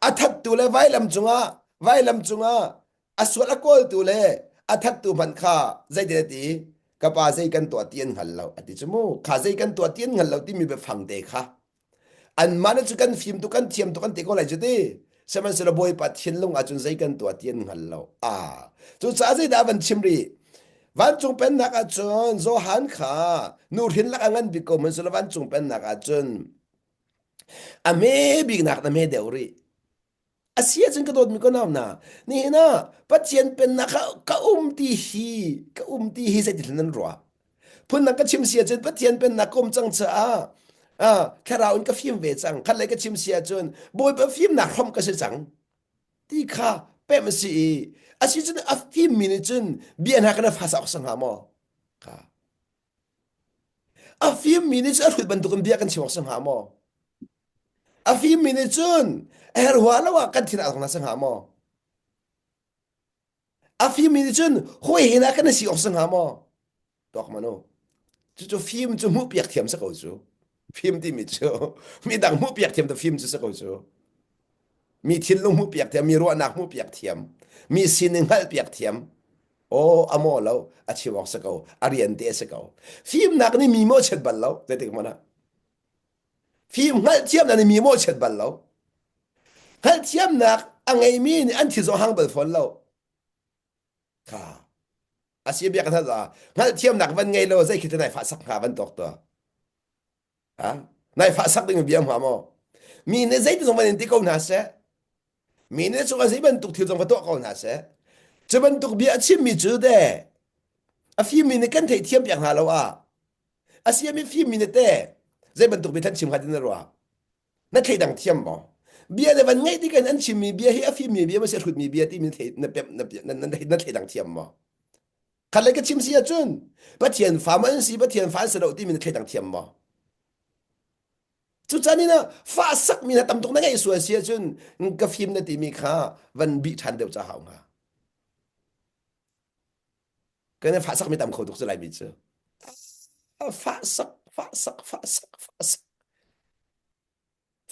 a thattu le vailam cungah vailam cungah a sual a kawltu le a thattu hmanh kha zeitin a ti ka pa zei kan tuah ti an hngal lo a ti cu mu kha zei kan tuah ti an hngal lo timi biafang te kha anmah nih cu kan fim tuk kan thiam tuk an ti ko lai cu ti sihmanhsehlaw bawipa thinlung ahcun zei kan tuah ti an hngal lo a cucaah zeidah van chim rih vancung pennak ahcun Johan kha nuhrin lak a ngan bik ko hmanhsehlaw vancung pennak ahcun a hme bik nak na hme deuh rih A si ahcun ka dawtmi ka nau hna, nihin ah Pathian pennak ah ka um ti hi, ka um ti hi zeitin nan ruah? Phundang ka chim si ahcun Pathian pennak ka um cang caah ah, thlarau in ka fim ve cang. Khat lei ka chim si ahcun Bawipa fimnak hrawmh ka si cang ti kha pemh a si i a si cun a fimmi nih cun bia hna kan fa awk hnga maw? Kha. A fimmi nih cun a hrut bantukin bia kan chim awk si hnga maw? A fimmi nih cun a herhua lo ah kan thin a rak si hnga maw? A fimmi nih cun hawi he nah kan i si awk si hnga maw? Tuak man u. Cucu fim cu hmuhpiak thiam si ko cu. Fim timi cu midang hmuhpiak thiam tu fim cu si ko cu. Mi thinlung hmuhpiak thiam, mi ruahnak hmuhpiak thiam, mi sining hngalhpiak thiam. Aw, a maw lo, a chim awk si ko, a rian te a si ko. Fimnak nih mi maw chiat bal lo, zeitik hmanh ah. Fim hngalhthiamnak nih mi maw chiat bal lo. Hngalhthiamnak a ngeimi nih an thil zong hang bal fawn lo. Kha. A si bia kan hal hngalhthiamnak van ngei lo zei khi te nai fah sak hnga van tawk tuah. Ha? Nai fah sak ding bia hnga maw? Mi nih zei ti zong van in ti ko hna seh. Mi nih cungah zei bantuk thil zong va tuah ko hna seh. Cu bantuk bia a chimmi cu de a fimmi nih kan theihthiam piak hna lo ah a siami fimmi nih te zei bantuk bia than chim hnga ti na ruah? Na thleidang thiam maw? Bia le van ngaih tik in an chimmi bia hi a fimmi bia maw si a hrutmi bia timi na pemh na na na thleidang thiam maw? Khat le ka chim si ahcun Pathian fa maw an si Pathian fa an si lo timi na thleidang thiam maw? Cucan in ah fa sakmi na tam tuk na ngeih sual si ahcun ka fim na timi kha van bih ṭhan deuh ca hau hnga. Kan fa sakmi tam kho tuk cu Laimi cu. Fa sak, fa sak, fa sak, fa sak.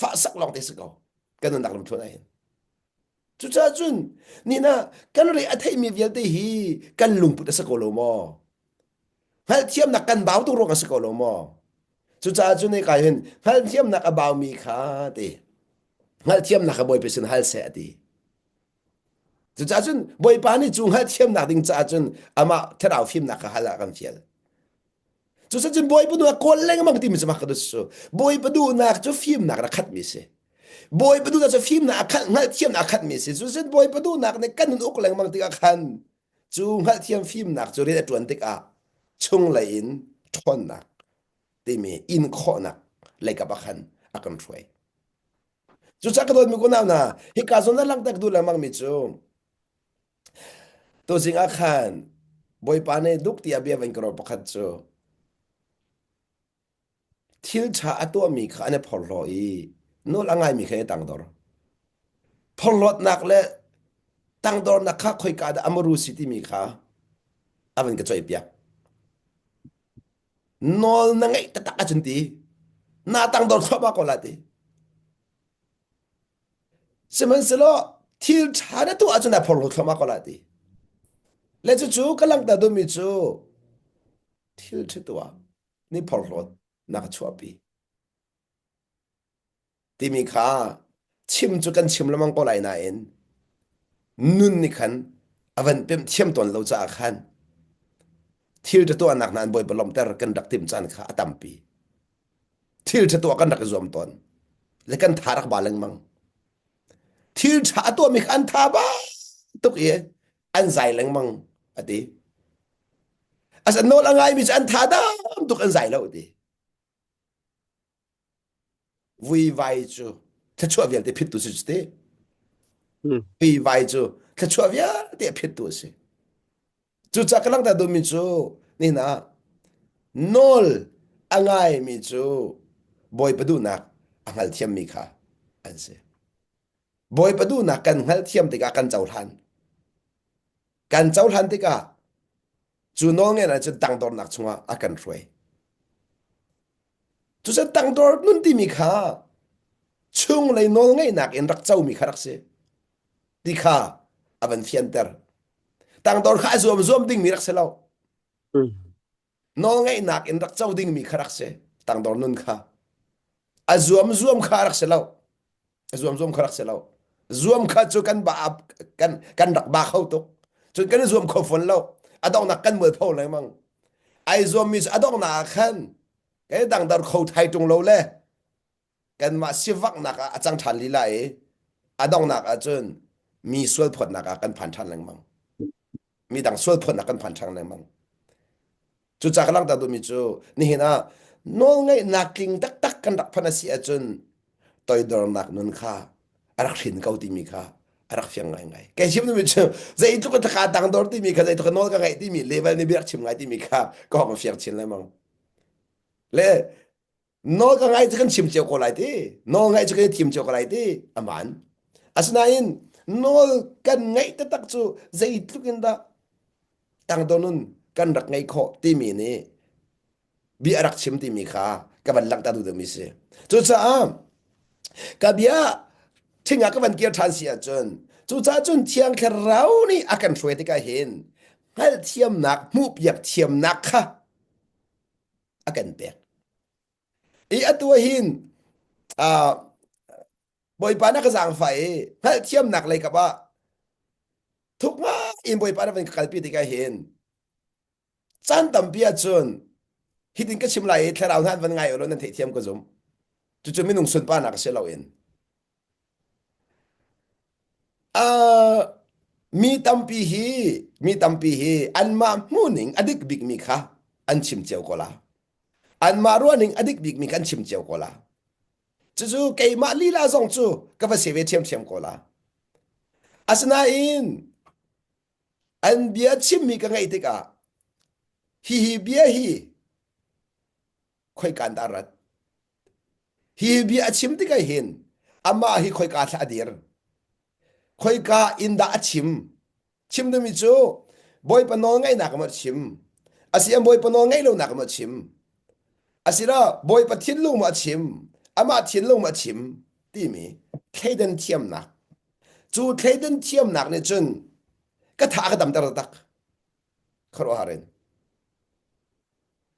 Fahsak lawng te si ko kan nunnak lamthluan ah hin cucaah cun nina kan re a theimi vialte hi kan lungput a si ko lo maw hngalhthiamnak kan bau tuk ruang a si ko lo maw? Cucaah cun hika hin hngalhthiamnak a baumi kha ti hngalhthiamnak kha Bawipa sin hal seh a ti. Cucaah cun Bawipa nih cu hngalhthiamnak ding caah cun amah thlarau fimnak kha hal ah kan fial. Cucaah Bawipa duhnak kawl lengmang timi cu mak ka su. Bawipa duhnak cu fimnak in a khatmi si. Bawipa duhnak cu fimnak a khat hngalhthiamnak a khatmi si. Cucaah Bawipa duhnak nih kan nun uk lengmang tikah khan cu hngalhthiam fimnak cu rian a ṭuan tikah chunglei in ṭhawnnak timi in khawhnak leikap ah khan a kan hruai. Cucaah ka dawtmi kunau hna, hika zawn ah langhter duh lengmangmi cu Tuzing ah khan Bawipa nih duk tiah bia van ka ruah pakhat cu thil ṭha a tuahmi kha an i phorhlaw i nawl a ngaimi kha i tangdor. Phorhlawtnak le tangdornak kha khoika dah a muru si timi kha a van ka coihpiak. Nawl na ngeih taktak ahcun ti naa tangdor thluahmah ko la ti. Sihmanhsehlaw thil ṭha na tuah ahcun naa phorhlaw thluahmah ko lai ti. Le cucu ka langhter duhmi cu thil ṭha tuah nih phorhlawt na ka chuahpi timi kha chim cu kan chim lengmang ko lai nain nun nih khan a van pemh thiam tawn lo caah khan thil ṭha tuahnak hna an Bawipa lawmhter kan rak timh caan kha a tampi. Thil ṭha tuah kan rak i zuam tawn le kan tha rak ba lengmang. Thil ṭha a tuahmi kha an tha ba tuk i an zai lengmang a ti. Asa nawl a ngaimi cu an tha dam tuk an zai lo a ti. Vuivai cu thluachuah vialte phittu si cu ti. Vuivai cu thluachuah vialte a phittu a si. Cucaah ka langhter duhmi cu nihin ah nawl a ngaimi cu Bawipa duhnak a hngalthiammi kha an si. Bawipa duhnak kan hngalhthiam tikah kan cohlan. Kan cohlan tikah cu nawlngeihnak cun tangdornak chungah a kan hruai. Cucun tangdor nun timi kha chunglei nawlngeihnak in rak comi kha rak si. Ti kha a van fianter. Tangdor kha a zuam zuam dingmi rak si lo. Nawlngeihnak in rak co dingmi kha rak si. Tangdor nun kha. A zuam zuam kha rak si lo. A zuam zuam kha rak si lo. Zuam kha cu kan ba kan kan rak ba kho tuk. Cun kan i zuam kho fawn lo. A donghnak kan mualpho lengmang. Ai zuammi cu a donghnak ah khan kan i dangdar kho thai ṭung lo le kanmah sivaknak ah a cang ṭhan lila i a donghnak ah cun mi sualphawtnak ah kan phan ṭhan lengmang. Midang sualphawtnak kan phan ṭhan lengmang. Cucaah ka langhter duhmi cu nihin ah nawlngeihnak tling taktak kan rak phanh a si ahcun toidornak nun kha a rak hrin ko timi kha a rak fiang ngaingai. Kei chim duhmi cu zeitluk in ka tangdor timi kha zeitluk in nawl ka ngeih timi level nih bia rak chim ngai timi kha ka hong fiang chin lengmang. Le Nawl ka ngai cu kan chim cio ko lai ti. Nawl ngaih cu kan i thim cio ko lai ti. Aman. Asinain nawl kan ngaih taktak cu zeitluk in dah tangdor nun kan rak ngeih khawh timi nih bia a rak chim timi kha ka van langhter duh deuhmi si. Cucaah ka bia thing ah ka van kir ṭhan si ahcun cucaah cun Thiang Thlarau nih a kan hruai tikah hin hngalhthiamnak hmuhpiak thiamnak kha a kan pek. I atu hin uh, Bawipa na ka zaangfah i hngalhthiamnak lei kap ah thuk ngai in Bawipa na van ka kalpi tikah hin caan tampi ahcun hitin ka chim lai i thlarau hna an van ngai ulaw nan theihthiam ka zum. Cucu minung sunparnak a si loin. Uh, mi tampi hi mi tampi hi anmah hmuhning a dik bikmi kha an chim cio ko la. Anmah ruahning a dik bikmi kha an chim cio ko la. Cucu keimah lila zong cu ka va si ve ṭhiamṭhiam ko la. Asinain an bia chimmi ka ngaih tikah hihi bia hi khoikan dah rat? Hi bia a chim tikah hin amah hi khoika thla a dir? Khoika in dah a chim? Chim dingmi cu Bawipa nawl ngaihnak maw a chim? Asi ah Bawipa nawl ngaih lonak maw a chim? Asilo Bawipa thinlung maw a chim? Amah thinlung maw a chim? Timi thleidan thiamnak. Cu thleidan thiamnak nih cun ka tha a ka damter taktak. Khuaruahhar in.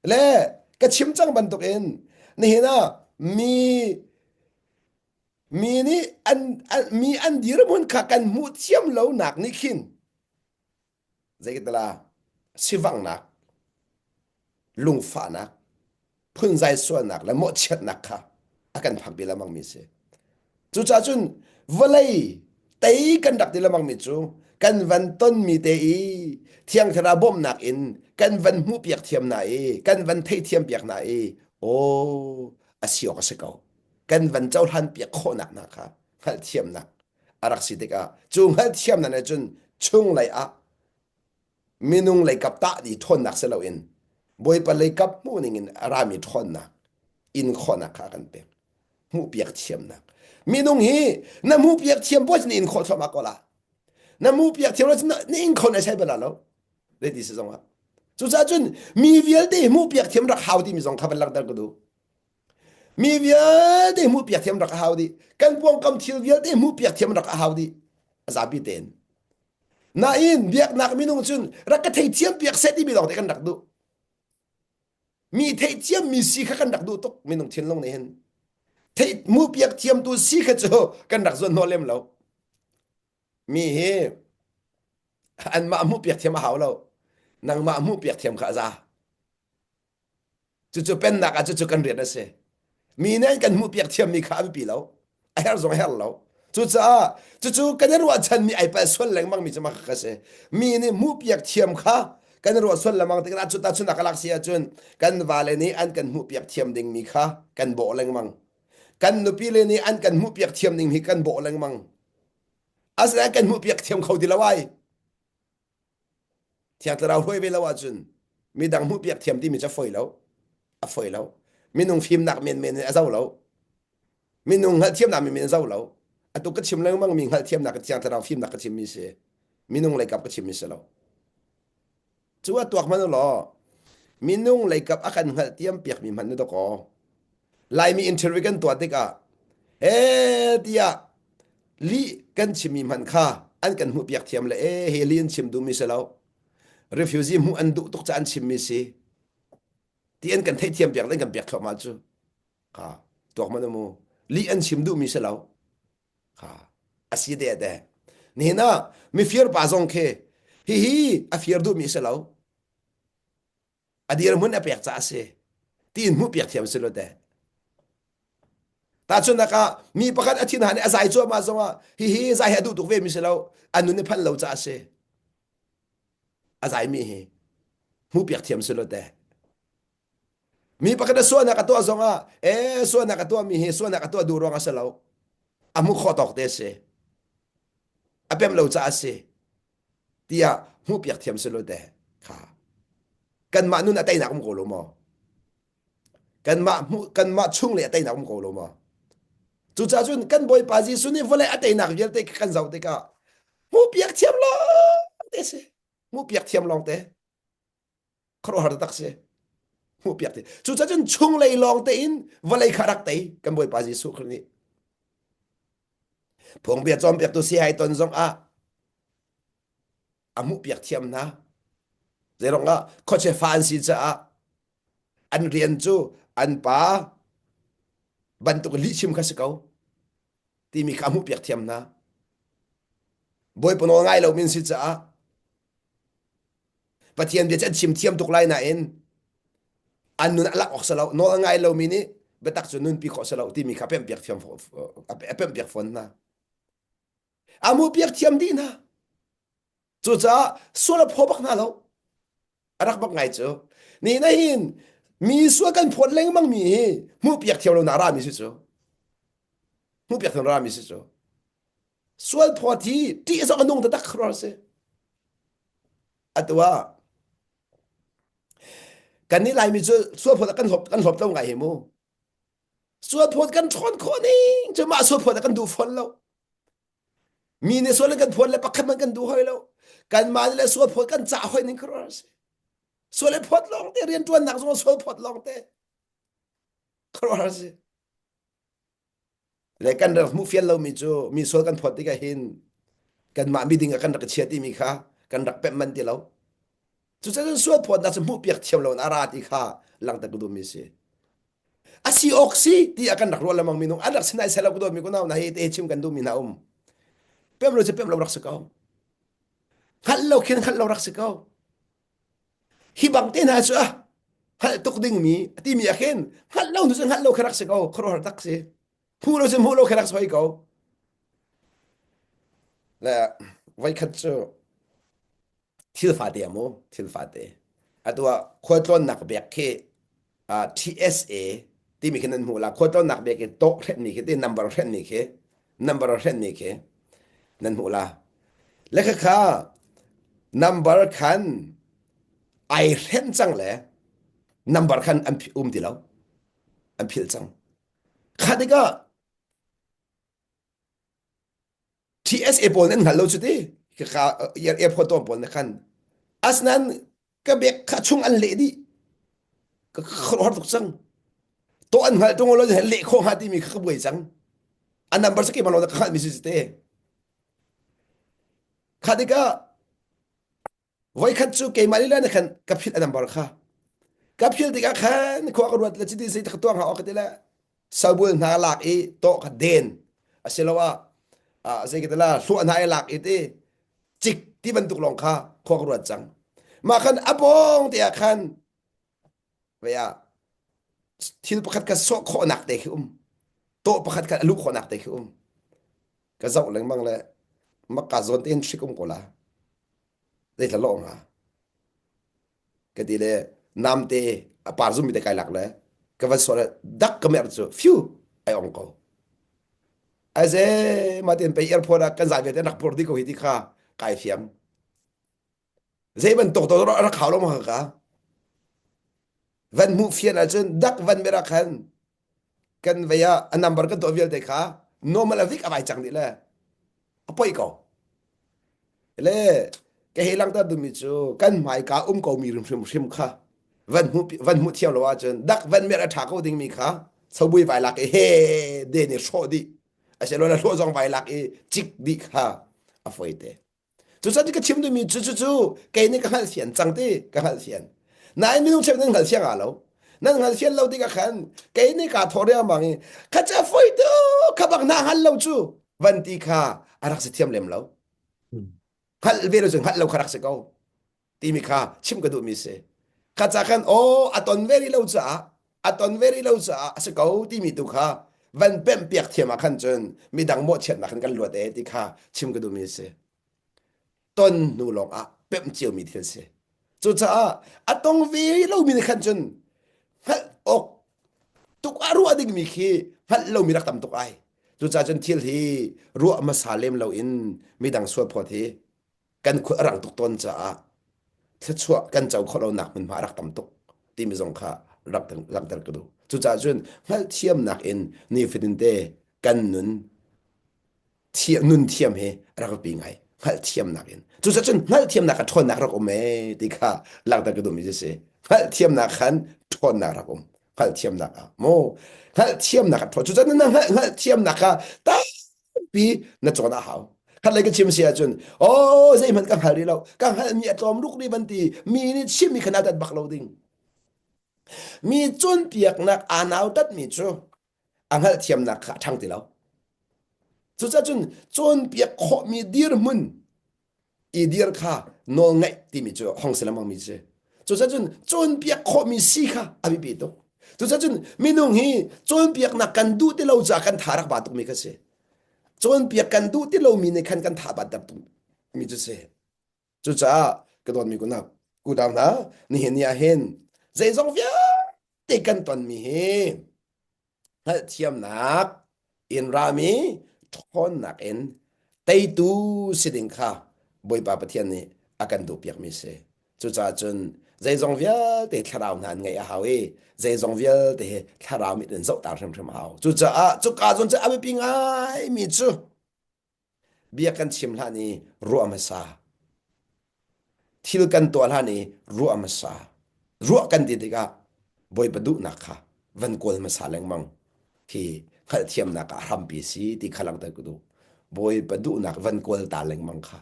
Le ka chim cang bantukin Nihin ah mi mi nih an, an mi an dirhmun kha kan hmuh thiam lonak nih khin zeikatala sivanghnak lungfahnak phunzai sualnak le mawhchiatnak kha a kan phakpi lengmang mi si. Cucaah cun vawlei tei kan rak ti lengmang mi cu kan van tonmi te i Thiang Thlarau bawmhnak in kan van hmuhpiak thiam hna i kan van theihthiam piak hna i aw a si awk a si ko kan van cohlan piak khawhnak hna kha hngalhthiamnak a rak si tikah cu hngalhthiamnak nih cun chunglei ah minung leikap tah di ṭhawnnak si loin Bawipa leikap hmuh ning in a rami ṭhawnnak in khawhnak kha a kan pek hmuhpiak thiamnak minung hi na hmuhpiak thiam poh na in khawh thluahmah ko la na hmuhpiak thiam lo na in kho na sai bal lo zeiti si zong ah cucaah cun mi vialte hmuhpiak thiam rak hau timi zong kha van langhter ka duh mi vialte hmuhpiak thiam rak a hau dih kan pawngkam thil vialte hmuhpiak thiam rak a hau dih a zapi tein Nain biaknak minung cun rak ka theithiam piak seh timi lawng te kan rak duh. Mi theihthiam mi si kha kan rak duh tuk minung thinlung nih hin. Theih mu piak thiamtu si kha cu kan rak zuan hnawh lem lo. Mi hi anmah hmuh piak thiam a hau lo. Nangmah hmuh piak thiam kha a za. Cucu pennak ah cucu kan rian a si. Mi nih an kan hmuhpiak thiammi kha a biapi lo. A herh zong a herh lo. Cucaah cucu kan i ruahchanmi ai palh sual lengmangmi cu mah kha si. Mi nih hmuhpiak thiam kha kan i ruah sual lengmang tikah cu tahchunhnak ka lak si ahcun kan vale nih an kan hmuhpiak thiam dingmi kha kan bawh lengmang. Kan nupile nih an kan hmuhpiak thiam ding hi kan bawh lengmang. Asinain kan hmuhpiak thiam kho ti lo ai. Thiang Thlarau hruai ve lo ahcun midang hmuhpiak thiam timi cu a fawi lo. A fawi lo. Minung fimnak menmen in a zo lo. Minung hngalhthiamnak menmen in a zo lo. Atu ka chim lengmang mi hngalhthiamnak ka Thiang Thlarau fimnak ka chimmi si. Minung leikap ka chimmi si lo. Cu a tuak hmanh law minung leikap a kan hngalhthiam piakmi hmanh na dawkaw. Laimi interview kan tuah tikah eh tiah lih kan chimmi hmanh kha an kan hmuhpiak thiam le eh hi lih an chim duhmi si lo refugee hmuh an duh tuk ca an chimmi si ti an kan theihthiam piak le an kan piak thluahmah cu kha tuak man mu lih an chim duhmi si lo kha a si de de nihin ah mifir pa zong khi hihi a fir duhmi si lo a dirhmun a pek caah a si tiin hmuhpiak thiam si lo te tahchunhnak ah mi pakhat a thin han i a zai cuahmah zongah hihi zai hi a duh tuk ve mi si lo a nun i phanh lo caah a si a zai mi hi hmuhpiak thiam si lo te mi pakhat a sualnak a tuah zongah e sualnak a tuah mi hi sualnak a tuah duh ruang a si lo a hmuh khawh tawk te a si a pem lo caah a si tiah hmuhpiak thiam si lo te kha kanmah nun a teinak um ko lo maw kanmah hmuh kanmah chung le a teinak um ko lo maw cucaah cun kan bawipa Jesuh nih vawlei a teinak vialte kan zoh tikah hmuhpiak thiam lawng te si hmuhpiak thiam lawng te khuaruahhar tak si hmuhpiak te cucaah cun chunglei lawng te in vawlei kha rak tei kan bawipa Jesuh Khrih nih phungbia cawnpiaktu si hai ton zong ah a hmuhpiak thiam hna zeirong ah khuachia fa an si caah an rian cu an pa bantuk lihchim kha si ko timi kha a hmuhpiak thiam hna bawipa nawl ngai lo min si caah Pathian bia cu an chim thiam tuk lai nain an nun a lak awk si lo nawl a ngai lomi nih biatak cu nunpi khawh si lo timi kha pemhpiak thiam a pemhpiak fawn hna a hmuhpiak thiam dih hna cucaah sual a phaw bak hna lo a rak bak ngai cu ni na hin mi sual kan phawt lengmang mi hi hmuhpiak thiam lo na ra mi si cu hmuhpiak thiam ra mi si cu sual phawt hi ṭih zong a nung taktak khuaruahhar si atu ah kannih Laimi cu sual phawt ah kan hlawp kan hlawp lo ngai hi mu sual phawt kan ṭhawn khawh ning cu mah sual phawt ah kan duh fawn lo mi nih sual kan phawt le pakhat man kan duh hoi lo kanmah nih le sual phawt kan cah hoi ning khuaruahhar si sual le phawt lawng te rian ṭuannak zong sual phawt lawng te khuaruahhar si Le kan rak hmuh fial lomi cu mi sual kan phawt tikah hin kanmah miding ah kan rak i chia timi kha kan rak pemh manh ti lo. Cucaah sual phawtnak cu hmuhpiak thiam lo in a ra ti kha langhter ka duhmi a si. A si awk si ti a kan rak ruah lengmang minung an rak sinai selo ka dawt mi kunau na hi te chim kan duh mi hna um. Pem lo cu pem lo rak si ko. Hngalh lo khin hngalh lo rak si ko. Hi bang te hna cu a hngalh tuk ding mi ti mi ah khin hngalh lo nu cu hngalh lo kha rak si ko khuaruahhar tak si. Hmuh lo cu hmuh lo kha rak si hoi ko. Le voikhat cu thil fate a mu thil fate atu ah khualtlawnnak bek khi uh, TSA timi khi nan hmuh la khualtlawnnak bek i tawh hrenmi khi ti number hrenmi khi number hrenmi khi nan hmuh la le kha kha number khan ai hren cang le number khan an um ti lo an philh cang kha tikah TSA pawl nan hngal lo cu ti ka airport tawn pawl na khan asnan ka bek kha chung an leh dih ka khuaruahhar tuk cang to an hngal tung lo leh kho hnga timi kha ka buai cang a number sa ke malo ka hngal mi si te kha tikah Voikhat cu keimah lila nih khan ka philh a number kha. Ka philh tikah khan khua ka ruat le cuti zei ka tuah hnga awk ka ti le sabul hna lak i tawh kha den asiloah ah zei ka ti la hluah hna i lak i ti cik ti bantuk lawng kha khua ka ruat cang. Mah khan a pawng te ah khan vei ah thil pakhat kha sawh khawhnak te khi um. Tawh pakhat kha a luh khawhnak te khi um. Ka zoh lengmang le maka zawn tein hrik um ko la. Zeitla lawh hnga? Ka ti le namte a par zummi te kai lak le ka van sawh le dak ka mer cu fiu ai ong ko. Aize ma ten pei airport ah kan zai vialte rak pur dih ko hi ti kha kai fiang. Zei bantuk to rak hau lo ma ka. Van hmuh fian ahcun dak van mer ah khan kan vei ah a number kan tuah vialte kha normal a vik a vai cang dih le a poi ko. Le ka hei langhter duhmi cu kan hmaika um komi hrimhrim hrim kha van hmuh van hmuh thiam lo ahcun dak van mer a ṭha ko dingmi kha sobui vai lak i he den i hrawh dih asilole hlawh zong vai lak i cik dih kha a fawi te. Cucaah ka chim duhmi cu cu cu kei nih ka hngalh fian cang ti ka hngalh fian. Nain minung cheu nan hngalh fiang aa lo. Nan hngalh fian lo tikah khan kei nih kaa thawh riangmang i kha ca fawi tu kha bak hna hngal lo cu van ti kha a rak si thiam lem lo. Hngalh ve lo cu hngalh lo kha rak si ko timi kha chim ka duhmi si. Kha ca khan aw a ton ve rih lo caah a ton ve rih lo caah a si ko timi tu kha van pemh piak thiam ah khan cun midang mawhchiatnak khan kan luat e ti kha chim ka duhmi si. Ton hnu lawng ah pemh ciomi thil si. Cucaah a tong ve lomi nih khan cun hngalh awk tuk ah ruah dingmi khi hngalh lomi rak tam tuk ai. Cucaah cun thil hi ruah hmasa lem loin midang sualphawt hi kan khua a rang tuk tawn caah thluachuah kan co khawh lonak hmunhma a rak tam tuk timi zong kha rak langhter ka duh. Cucaah cun hngalhthiamnak in nifatin te kan nun thiam nun thiam hi a rak biapi ngai hngalhthiamnak in. Cucaah cun hngalhthiamnak ah ṭhawnnak rak um ee ti kha langhter ka duhmi cu si. Hngalhthiamnak khan ṭhawnnak rak um. Hngalhthiamnak ah mu hngalhthiamnak ah ṭhawn. Cucaah na hngalhthiamnak kha tampi na cawn a hau. Khatlei ka chim si ahcun oh zeihmanh ka hngal rih lo ka hngalhmi a tlawm ruk rih van ti mi nih chimmi kha naa tat bak lo ding mi cawnpiaknak aa nautatmi cu a hngalhthiamnak kha a ṭhang ti lo cucaah cun cawnpiak khawhmi dirhmun i dir kha nawlngaih timi cu hong si lengmang mi si. Cucaah cun cawnpiak khawhmi si kha a biapi tuk. Cucaah cun minung hi cawnpiaknak kan duh ti lo caah kan tha rak ba tukmi kha si. Cawnpiak kan duh ti lomi nih khan kan tha bat ter tukmi cu si. Cucaah ka dawtmi kunau kunau hna nihin ni ah hin zeizong vialte kan tonmi hi hngalhthiamnak in rami ṭhawnnak in teitu si ding kha Bawipa Pathian nih a kan duhpiakmi si. Cucaah cun zeizong vialte thlarau hna an ngeih a hau i zeizong vialte hi thlarau mit in zohter hrimhrim a hau. Cucaah cuka zawn cu a biapi ngaimi cu Bia kan chim hlan i ruah hmasa. Thil kan tuah hlan i ruah hmasa. Ruah kan ti tikah Bawipa duhnak kha van kawl hmasa lengmang khi hngalhthiamnak ah hrampi si ti kha langhter ka duh. Bawipa duhnak van kawl ta lengmang kha.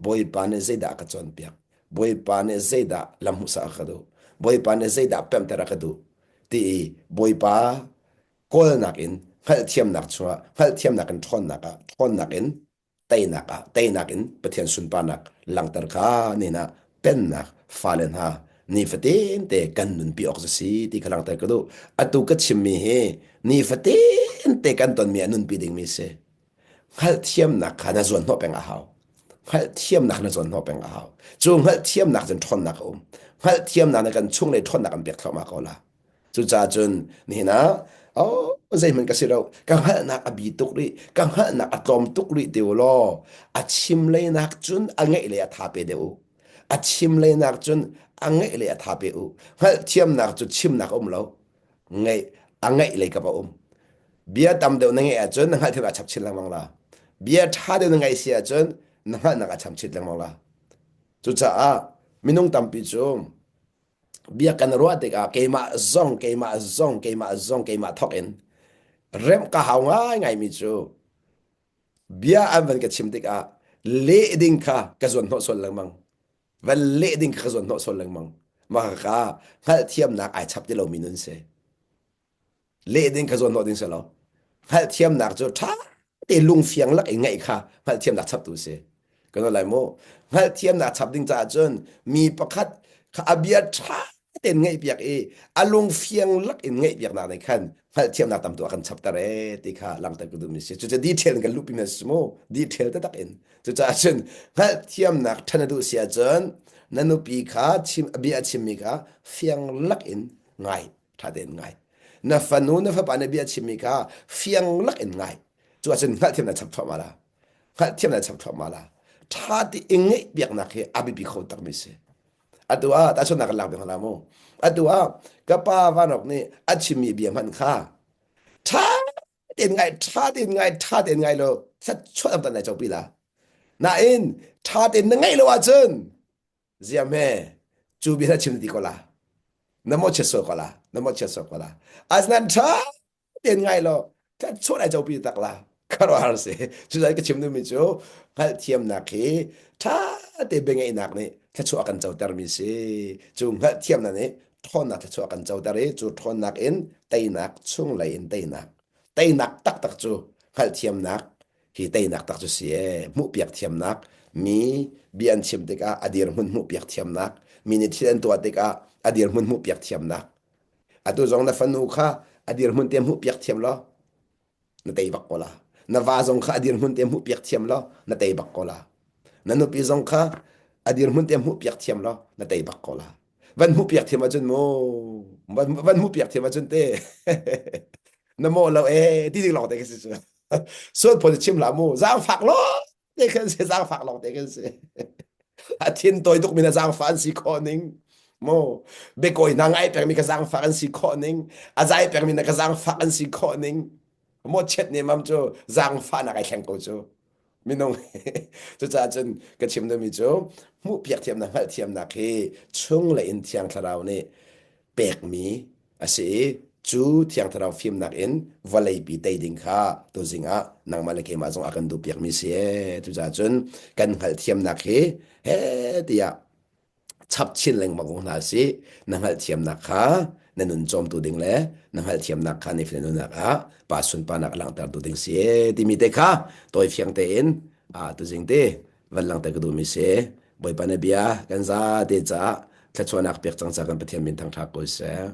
Bawipa nih zeidah a ka cawnpiak? Bawipa nih zeidah lam hmuhsak a ka duh? Bawipa nih zeidah pemhter a ka duh? Ti i Bawipa Kawlnak in hngalhthiamnak chungah hngalhthiamnak in ṭhawnnak ah ṭhawnnak in teinak ah teinak in Pathian sunparnak langhter kha nihin ah pennak fale hna nifatin te kan nunpi awk si ti kha langhter ka duh. Atu ka chimmi hi nifatin te kan tonmi a nunpi dingmi si. Hngalhthiamnak kha na zuan hnawh peng a hau. Hngalhthiamnak na zuan hnawh peng a hau. Cu hngalhthiamnak cun ṭhawnnak a um. Hngalhthiamnak na kan chunglei ṭhawnnak an pek thluahmah ko la. Cucaah cun nihin ah oh zeihmanh ka si lo ka hngalhnak a bi tuk rih ka hngalhnak a tlawm tuk rih ti u law a chim leinak cun a ngeih lei a tha pe deuh u a chim leinak cun a ngeih lei a tha pe u hngalhthiamnak cu chimnak a um lo ngeih a ngeih lei kap a um bia tam deuh na ngeih ahcun na hngalhthiamnak a chap chin lengmang la bia ṭha deuh na ngeih si ahcun na hngalhnak a cham chin lengmang la cucaah minung tampi cu bia kan ruah tikah keimah zong keimah zong keimah zong keimah thawk in remh ka hau ngaingaimi cu bia an van ka chim tikah leh ding kha ka zuan hnawh sual lengmang van leh ding kha ka zuan hnawh sual lengmang mah kha hngalhthiamnak ai chap ti lomi nun si leh ding kha zawn hnawh ding si lo hngalhthiamnak cu ṭha te lungfiang lak in ngeih kha hngalhthiamnak chaptu si kan lai mu hngalhthiamnak chap ding caah cun mi pakhat kha a bia ṭha tein ngaih piak i a lungfiang lak in ngaih piaknak nih khan hngalhthiamnak tam tu a kan chapter e ti kha langhter ka duhmi si cucu detail in kan luhpi mi si mu detail taktak in cucaah cun hngalhthiamnak ṭhan a duh si ahcun na nupi kha chim a bia a chimmi kha fiang lak in ngai ṭha tein ngai na fanu na fapa na bia chimmi kha fiang lak in ngai cu ahcun hngalhthiam na chap thluahmah la hngalhthiam na chap thluahmah la ṭha ti in ngeih piaknak hi a biapi kho takmi si atu ah tahchunhnak kan lak ding hna mu atu ah ka pa vanok nih a chimmi bia hmanh kha ṭha tein ngai ṭha tein ngai ṭha tein ngai lo sat chuah tam tan copi la nain ṭha tein na ngaih lo ahcun Ziam he cu bia na chim ti ko la. Na mo chiat sual ko la. Na mo chiat sual ko la. Asnan tha ten ngai lo. Ka chuah lai copi tak la. Karo har si. Cu zai ka chim duhmi cu hngalhthiamnak hi tha te biangeihnak nih thluachuah kan coter mi si. Cu hngalhthiamnak nih ṭhawnnak thluachuah kan coter i cu ṭhawnnak in teinak chunglei in teinak. Teinak taktak cu hngalhthiamnak hi teinak tak cu si ee hmuhpiak thiamnak mi bia an chim tikah a dirhmun hmuhpiak thiamnak mi nih thil an tuah tikah a dirhmun hmuhpiak thiamnak atu zong na fanu kha a dirhmun te hmuhpiak thiam law na tei bak ko la na va zong kha a dirhmun te hmuhpiak thiam law na tei bak ko la na nupi zong kha a dirhmun te hmuhpiak thiam law na tei bak ko la van hmuhpiak thiam ahcun mu van van hmuhpiak thiam ahcun te na maw lo ee ti ding lawng te ka si cu sual phun chim hlah mu zaangfak lawng te khan si zaangfak lawng te khan si a thin tawi tuk mi na zaangfah an si khawh ning mu biakawi hna ngai peng mi ka zaangfak an si khawh ning a zai peng mi na ka zaangfak an si khawh ning mo chet ne mam cu zaangfahnak ai thleng ko cu minung cucaah cun ka chim duhmi cu hmuhpiak thiamnak hngalhthiamnak hi chung le in thiang thlarau nih pekmi a si i cu thiang thlarau fimnak in vawleipi tei ding kha tuzing ah nangmah le keimah zong a kan duhpiakmi si ee cucaah cun kan hngalhthiamnak hi he tiah chap chin lengmang ko hna sih na hngalhthiamnak kha na nun cawmtu ding le na hngalhthiamnak kha ni nunnak ah pa sunparnak a langhtertu ding si timi te kha tawi fiang tein a tuzing te van langhter ka duhmi si Bawipa na bia kan za te caah thluachuahnak pek cang ca kan Pathian min thangṭhat ko seh.